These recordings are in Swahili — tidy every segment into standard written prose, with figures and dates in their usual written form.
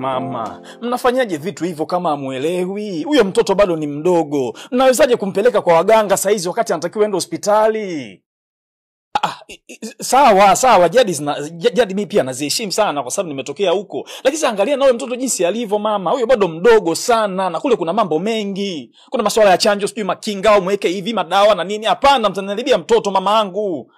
Mama, mnafanyaje vitu hivyo kama hamuelewi? Huyo mtoto bado ni mdogo. Mnawezaje kumpeleka kwa waganga saizi wakati anatakiwa ende hospitali? Sawa, sawa, jadi mimi pia naziheshimu sana kwa sababu nimetokea huko. Lakini sasa angalia na huyo mtoto jinsi alivyo mama. Huyo bado mdogo sana na kule kuna mambo mengi. Kuna masuala ya chanjo, sijui makinga au mweke hivi madawa na nini. Hapana, mtaniharibia mtoto mamaangu.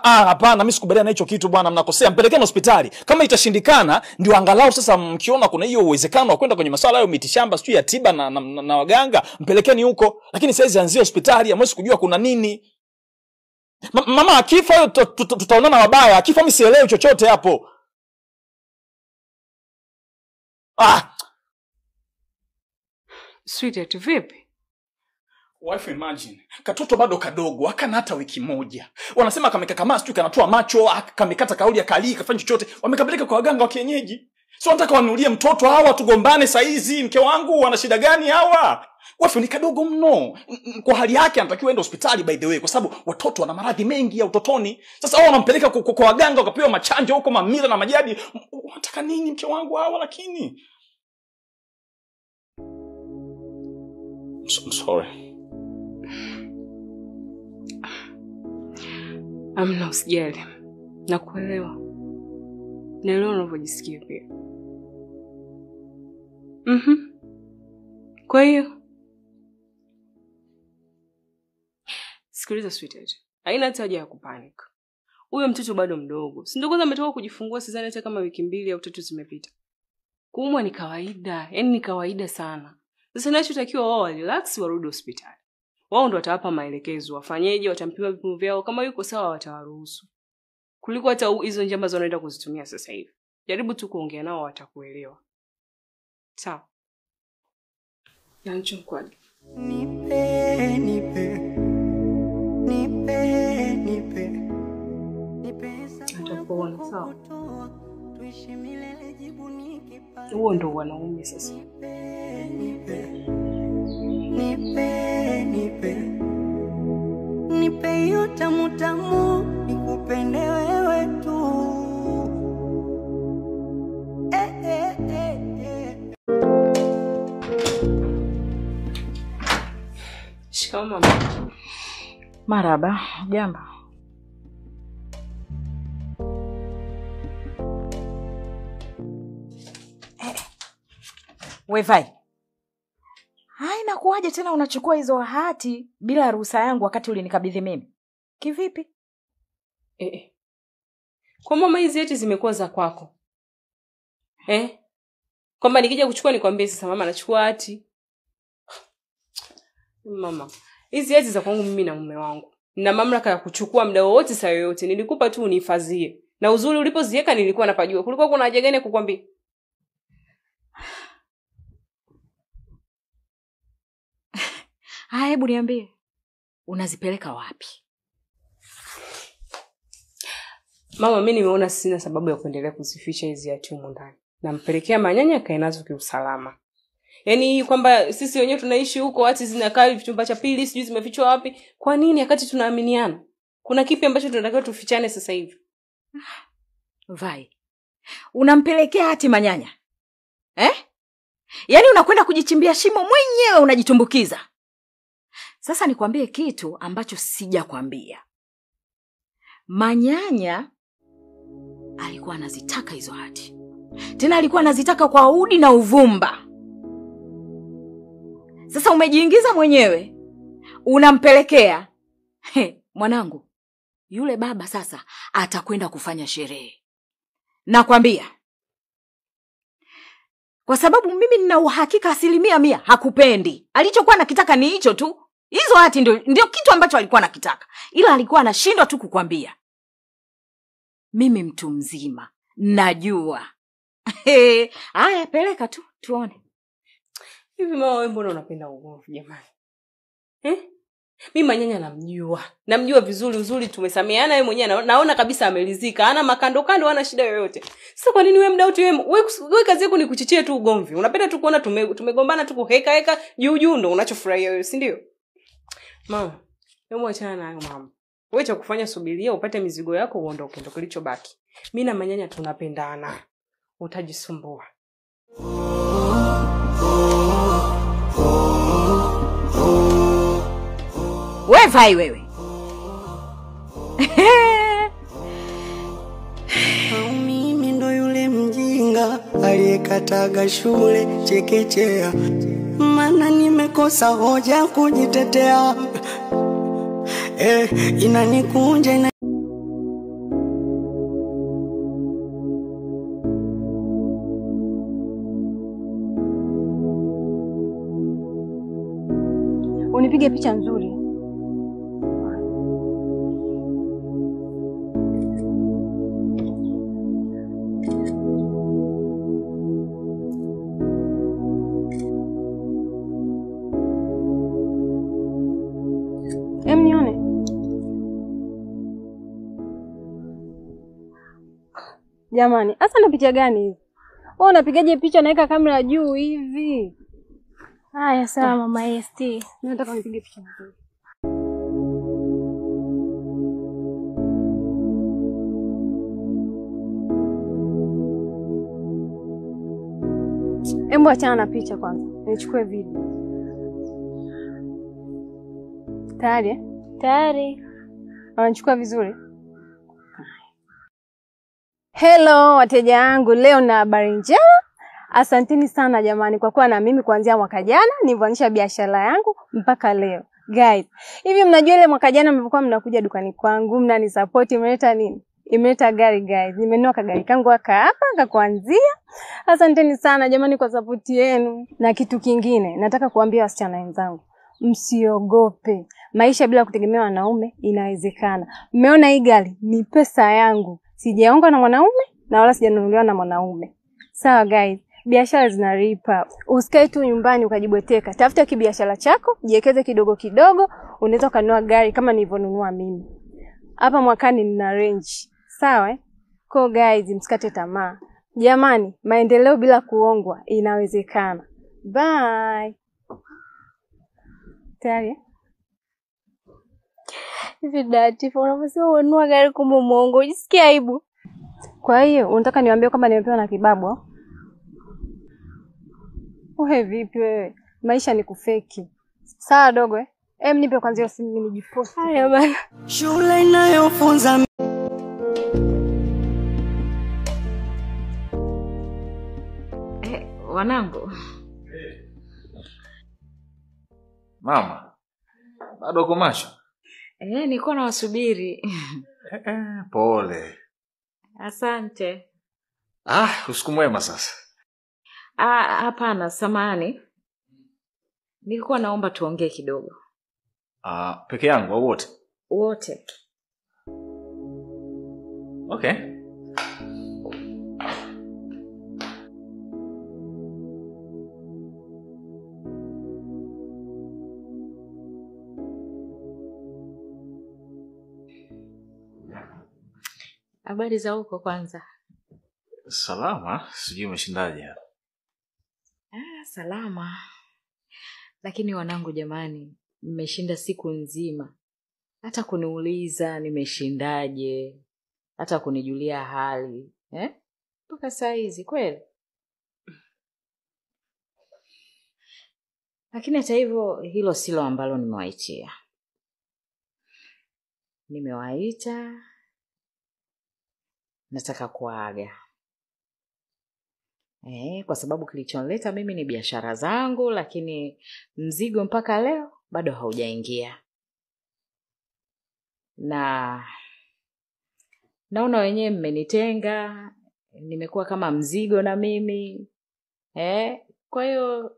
Hapana, mimi sikubaliana na hicho kitu bwana, mnakosea. Mpelekeni hospitali. Kama itashindikana ndio angalau sasa mkiona kuna hiyo uwezekano wa kwenda kwenye masuala hayo mitishamba sijui ya tiba na waganga, mpelekeni huko. Lakini saizi anzie hospitali, hamwezi kujua kuna nini. Mama akifa tutaonana wabaya. Akifa mimi sielewi chochote hapo. Sweetheart, vipi? Wife, imagine. Katoto bado kadogo, hakana hata wiki moja. Wanasema kamekakamaa sijui kanatoa macho, kamekata kauli akali, kafanya chochote. Wamekapeleka kwa waganga wa kienyeji. So wanataka wanulie mtoto hawa tugombane saizi, mke wangu wana shida gani hawa? Wife ni kadogo mno. Kwa hali yake anatakiwa aende hospitali by the way, kwa sababu watoto wana maradhi mengi ya utotoni. Sasa wao wanampeleka kwa waganga wakapewa machanjo huko mamila na majadi. Wanataka nini mke wangu hawa lakini? I'm sorry. Amna, usijali. Nakuelewa. Naelewa unavyojisikia pia. Kwa hiyo sikiliza sweetheart. Haina hata haja ya kupanic. Huyo mtoto bado mdogo. Si ndio kwanza ametoka kujifungua, sidhani hata kama wiki 2 au 3 zimepita. Kuumwa ni kawaida, yaani ni kawaida sana. Sasa ninachotakiwa wao relax warudi hospitali. Wao ndo watawapa maelekezo, wafanyeje, watampima vipimo vyao, kama yuko sawa watawaruhusu. Kuliko hata hizo njia ambazo wanaenda kuzitumia sasa hivi. Jaribu tu kuongea nao watakuelewa. Sawa. Yancho kwani. Nipe, nipe. Nipe, nipe. Nipe atakuona sawa. Huo ndo wanaume sasa. Nipe, nipe. Nipe, nipe. Nipe hiyo tamu tamu, nikupende wewe tu. Shikamoo mama. Marhaba, jambo. Wevai. Hai, nakuaje tena unachukua hizo hati bila ruhusa yangu wakati ulinikabidhi mimi? Kivipi? Kwa mama hizi hati zimekuwa za kwako. Kwamba nikija kuchukua nikwambie sasa mama anachukua hati. Mama, hizi hati za kwangu mimi na mume wangu. Nina mamlaka ya kuchukua muda wowote saa yoyote. Nilikupa tu unihifadhie. Na uzuri ulipoziweka nilikuwa napajua. Kulikuwa kuna haja gani kukwambia? Haya, hebu niambie. Unazipeleka wapi? Mama, mimi nimeona sina sababu ya kuendelea kuzificha hizi hati humu ndani. Nampelekea manyanya kae nazo kiusalama. Yaani kwamba sisi wenyewe tunaishi huko, hati zinakaa chumba cha pili, sijui zimefichwa wapi. Kwa nini wakati tunaaminiana? Kuna kipi ambacho tunatakiwa tufichane sasa hivi? Vai. Unampelekea hati manyanya? Yaani unakwenda kujichimbia shimo mwenyewe, unajitumbukiza. Sasa nikwambie kitu ambacho sijakwambia. Manyanya alikuwa anazitaka hizo hati. Tena alikuwa anazitaka kwa udi na uvumba. Sasa umejiingiza mwenyewe. Unampelekea. Mwanangu, yule baba sasa atakwenda kufanya sherehe. Nakwambia. Kwa sababu mimi nina uhakika 100% hakupendi. Alichokuwa anakitaka ni hicho tu. Hizo hati ndio kitu ambacho alikuwa anakitaka. Ila alikuwa anashindwa tu kukwambia. Mimi mtu mzima najua. Haya, peleka tu tuone. Hivi mama wewe mbona unapenda ugomvi jamani? Mimi manyanya namjua. Namjua vizuri, uzuri tumesameheana, yeye mwenyewe naona kabisa amelizika. Hana makando kando, hana shida yoyote. Sasa kwa nini wewe mdau tu wewe kazi yako ni kuchichia tu ugomvi? Unapenda tu kuona tumegombana tu kuheka heka juu juu ndo unachofurahia wewe, si ndio? Mama, hebu achana nayo mama. Wewe cha kufanya subiria upate mizigo yako uondoke, ndo kilichobaki. Mimi na manyanya tunapendana. Utajisumbua. Wewe vai wewe. Mimi ndo yule mjinga aliyekataga shule chekechea, maana nimekosa hoja kujitetea. Inanikunja ina... Unipige picha nzuri. Nione. Jamani, hasa na picha gani hizi? Wewe unapigaje picha naweka kamera juu hivi? Haya sawa mama ST. Mimi nataka nipige picha nzuri. Embu achana na picha kwanza. Nichukue video. Tayari? Tayari. Unachukua vizuri? Hello wateja wangu, leo na habari njema. Asanteni sana jamani kwa kuwa na mimi kuanzia mwaka jana nilipoanzisha biashara yangu mpaka leo. Guys, hivi mnajua ile mwaka jana mlikuwa mnakuja dukani kwangu, mnanisupport, imeleta nini? Imeleta gari guys. Nimenunua kagari kangu hapa kakuanzia. Asanteni sana jamani kwa support yenu. Na kitu kingine, nataka kuambia wasichana wenzangu, msiogope. Maisha bila kutegemea wanaume inawezekana. Mmeona hii gari ni pesa yangu. Sijaongwa na mwanaume na wala sijanunuliwa na mwanaume. Sawa guys, biashara zinalipa. Usikae tu nyumbani ukajibweteka. Tafuta kibiashara chako, jiwekeze kidogo kidogo, unaweza kununua gari kama nilivyonunua mimi. Hapa mwakani nina range. Sawa eh? Kwa guys, msikate tamaa. Jamani, maendeleo bila kuongwa inawezekana. Bye. Tayari? Hivi Latifa, unaposema ununua gari kumbe muongo, unajisikia aibu? Kwa hiyo unataka niwaambie kwamba nimepewa na kibabu au? Uhe vipi wewe? Maisha ni kufeki. Sawa dogo eh? Nipe kwanza hiyo simu nijiposti. Haya bana. Shule inayofunza wanangu. Mama, bado uko macho? Nilikuwa nawasubiri. Pole. Asante. Usiku mwema sasa. Hapana, samahani. Nilikuwa naomba tuongee kidogo. Peke yangu au wote? Wote. Okay. Habari za huko kwanza? Salama, sijui umeshindaje hapa. Salama. Lakini wanangu jamani, mmeshinda siku nzima. Hata kuniuliza nimeshindaje, hata kunijulia hali, eh? Mpaka saa hizi kweli. Lakini hata hivyo hilo silo ambalo nimewaitia. Nimewaita nataka kuaga. Kwa sababu kilichonileta mimi ni biashara zangu, lakini mzigo mpaka leo bado haujaingia. Na naona wenyewe mmenitenga, nimekuwa kama mzigo na mimi. Kwa hiyo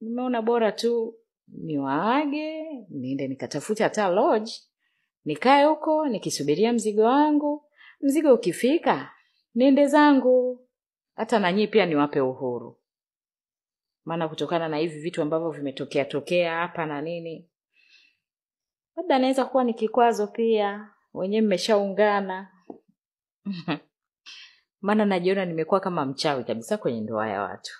nimeona bora tu niwaage, niende nikatafute hata lodge, nikae huko nikisubiria mzigo wangu. Mzigo ukifika, niende zangu. Hata na nyinyi pia niwape uhuru. Maana kutokana na hivi vitu ambavyo vimetokea tokea hapa na nini, labda naweza kuwa ni kikwazo pia. Wenyewe mmeshaungana. Maana najiona nimekuwa kama mchawi kabisa kwenye ndoa ya watu.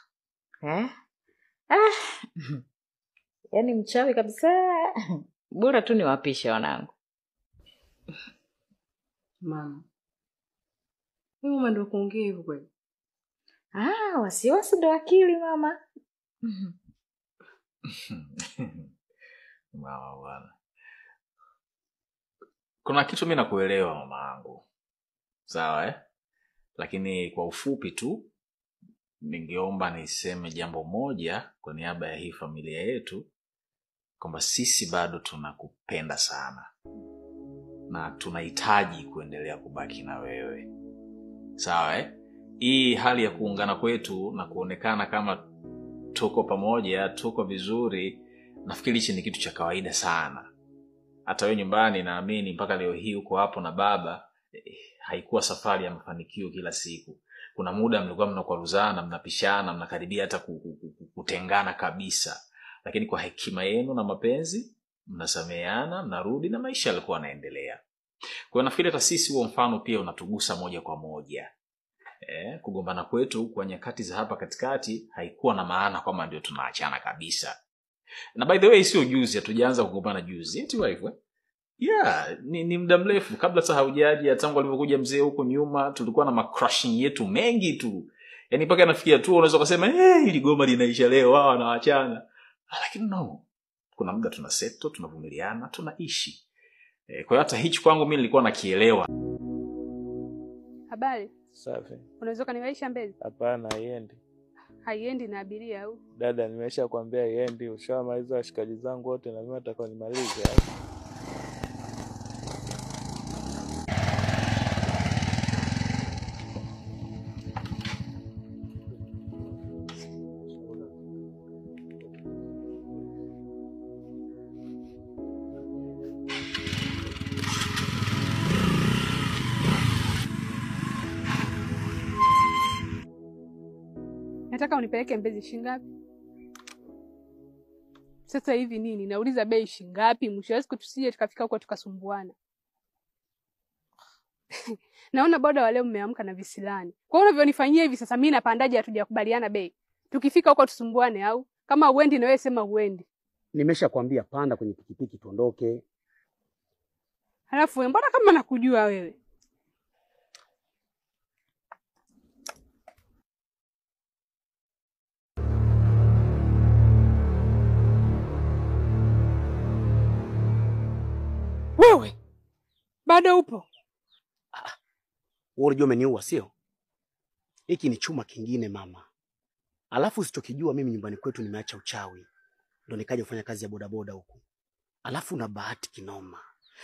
Yaani mchawi kabisa. Bora tu niwapishe wanangu. Mama, wewe mama ndio kuongea hivyo kweli? Ah, wasiwasi ndo akili mama. Mama bwana. Kuna kitu mimi nakuelewa mama yangu. Sawa eh? Lakini kwa ufupi tu ningeomba niseme jambo moja kwa niaba ya hii familia yetu, kwamba sisi bado tunakupenda sana na tunahitaji kuendelea kubaki na wewe. Sawa eh? Hii hali ya kuungana kwetu na kuonekana kama tuko pamoja, tuko vizuri, nafikiri hichi ni kitu cha kawaida sana. Hata wewe nyumbani naamini mpaka leo hii uko hapo na baba, haikuwa safari ya mafanikio kila siku. Kuna muda mlikuwa mnakwaruzana, mnapishana, mnakaribia hata kutengana kabisa. Lakini kwa hekima yenu na mapenzi, mnasameheana, mnarudi na maisha yalikuwa yanaendelea. Kwa hiyo nafikiri hata sisi huo mfano pia unatugusa moja kwa moja. Kugombana kwetu kwa nyakati za hapa katikati haikuwa na maana kwamba ndio tunaachana kabisa. Na by the way sio juzi, hatujaanza kugombana juzi. Eti wife eh? Yeah, ni muda mrefu kabla hata haujaji, tangu alipokuja mzee huko nyuma tulikuwa na macrushing yetu mengi tu. Yaani mpaka nafikia tu unaweza kusema hili goma linaisha leo, wao wanaachana. Lakini no, kuna muda tunasettle, tunavumiliana, tunaishi. Kwa hiyo hata hichi kwangu mimi nilikuwa nakielewa. Habari? Safi. Unaweza kuniwaisha mbele? Hapana, haiendi. Haiendi na abiria au? Dada, nimeshakwambia haiendi. Ushamaliza washikaji zangu wote na mimi nataka nimalize. Nataka unipeleke Mbezi shingapi? Sasa hivi nini? Nauliza bei shingapi? Mwisho wa siku tusije tukafika huko tukasumbuana. Naona boda wa leo mmeamka na visilani. Kwa hiyo unavyonifanyia hivi sasa mimi napandaje hatujakubaliana bei? Tukifika huko tusumbuane au? Kama uendi na wewe sema uendi. Nimeshakwambia panda kwenye pikipiki tuondoke. Halafu wewe mbona kama nakujua wewe? Wewe bado upo? Wewe unajua umeniua sio? Hiki ni chuma kingine mama. Alafu usichokijua mimi nyumbani kwetu nimeacha uchawi. Ndio nikaja kufanya kazi ya bodaboda huku. Alafu na bahati kinoma.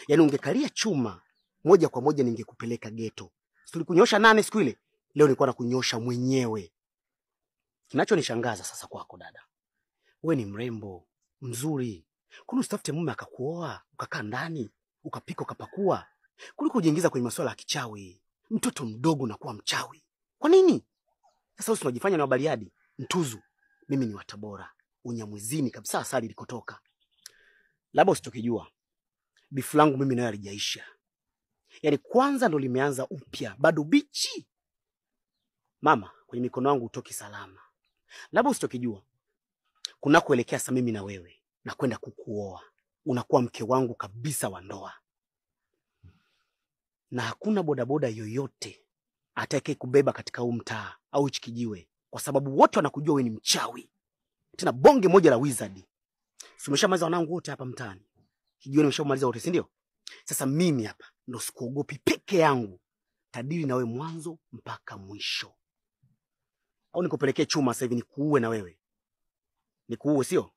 Yaani ungekalia chuma moja kwa moja ningekupeleka ghetto. Si tulikunyosha 8 siku ile? Leo nilikuwa nakunyosha mwenyewe. Kinachonishangaza sasa kwako dada. Wewe ni mrembo, mzuri. Kuna usitafute mume akakuoa, ukakaa ndani, ukapika ukapakua, kuliko kujiingiza kwenye masuala ya kichawi. Mtoto mdogo na kuwa mchawi. Kwa nini? Sasa wewe unajifanya ni wa Bariadi, Mtuzu. Mimi ni wa Tabora, Unyamwezini kabisa asali ilikotoka. Labda usitokijua, bifu langu mimi nayo halijaisha. Yaani kwanza ndo limeanza upya, bado bichi. Mama, kwenye mikono yangu utoki salama. Labda usitokijua, kunakoelekea sasa mimi na wewe na kwenda kukuoa. Unakuwa mke wangu kabisa wa ndoa. Na hakuna bodaboda yoyote atakaye kubeba katika huu mtaa au hichi kijiwe, kwa sababu wote wanakujua wewe ni mchawi. Tena bonge moja la wizard. Si umeshamaliza wanangu wote hapa mtaani? Kijiwe nimeshamaliza wote, si ndio? Sasa mimi hapa ndo sikuogopi peke yangu. Tadili na wewe mwanzo mpaka mwisho. Au nikupelekee chuma sasa hivi nikuue na wewe? Nikuue sio?